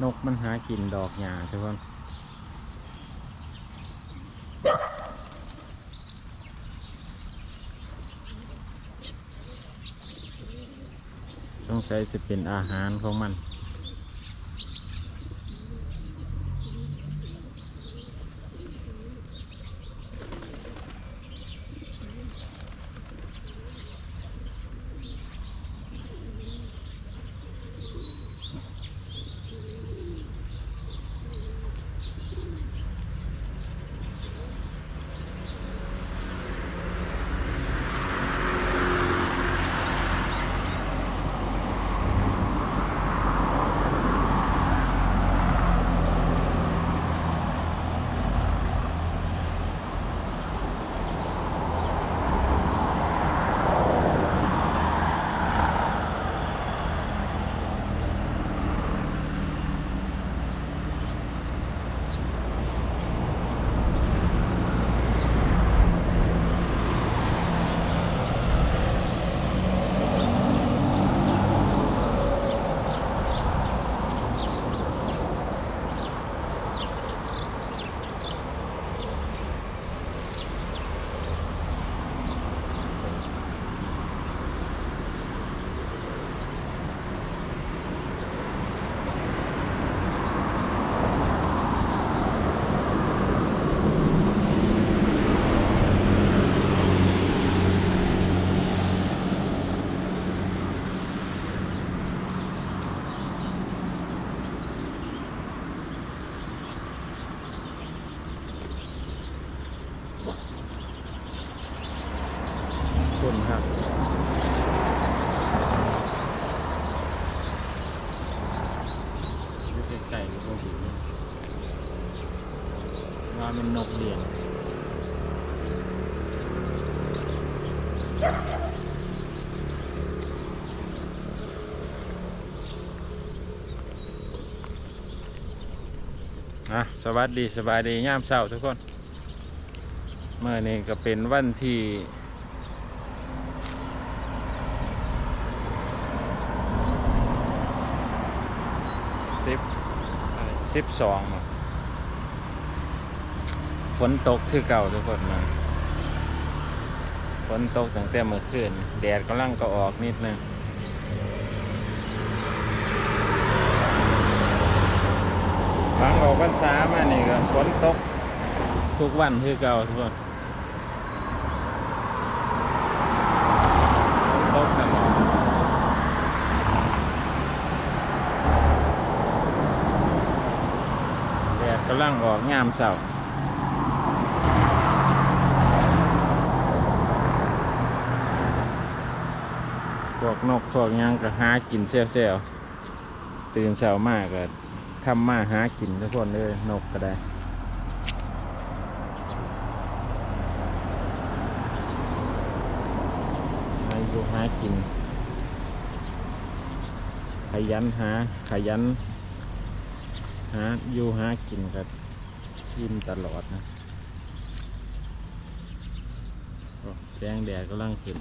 ນົກມັນຫາກິນດອກຫຍ້າທຸກຄົນ. ສົງໄສຊິເປັນອາຫານຂອງມັນ. ຄົນຮັກ ຢູ່ໃກ້ໆ ກໍບໍ່ຮູ້ນະ ວ່າແມ່ນນົກດຽງ. ອ່ະ ສະຫວັດດີ ສະບາຍດີຍາມເຊົ້າທຸກຄົນ. ມື້ນີ້ກໍເປັນວັນທີສິບ ສິບສອງເນາະ. ຝົນຕົກຄືເກົ່າທຸກຄົນ ມື້ນີ້ຝົນຕົກຕັ້ງແຕ່ມື້ຄືນ. ແດດກຳລັງກໍອອກນິດໜຶ່ງ. ຫຼັງອອກພັນສາມານີ້ກໍຝົນຕົກທຸກວັນຄືເກົ່າທຸກຄົນ. ຝົນຕົກຕະຫຼອດ. ແດດກຳລັງອອກຍາມເຊົ້າ. ພວກນົກພວກຫຍັງກໍຫາກິນແຊວໆ. ຕື່ນເຊົ້າມາກໍທຳມາຫາກິນທຸກຄົນເອີຍ. ນົກກໍໄດ້ຫາຢູ່ຫາກິນ ຂະຫຍັນຫາ ຂະຫຍັນຫາຢູ່ຫາກິນ ກໍກິນຕະຫຼອດນະ. ໂອ້ ແສງແດດກຳລັງຂຶ້ນ.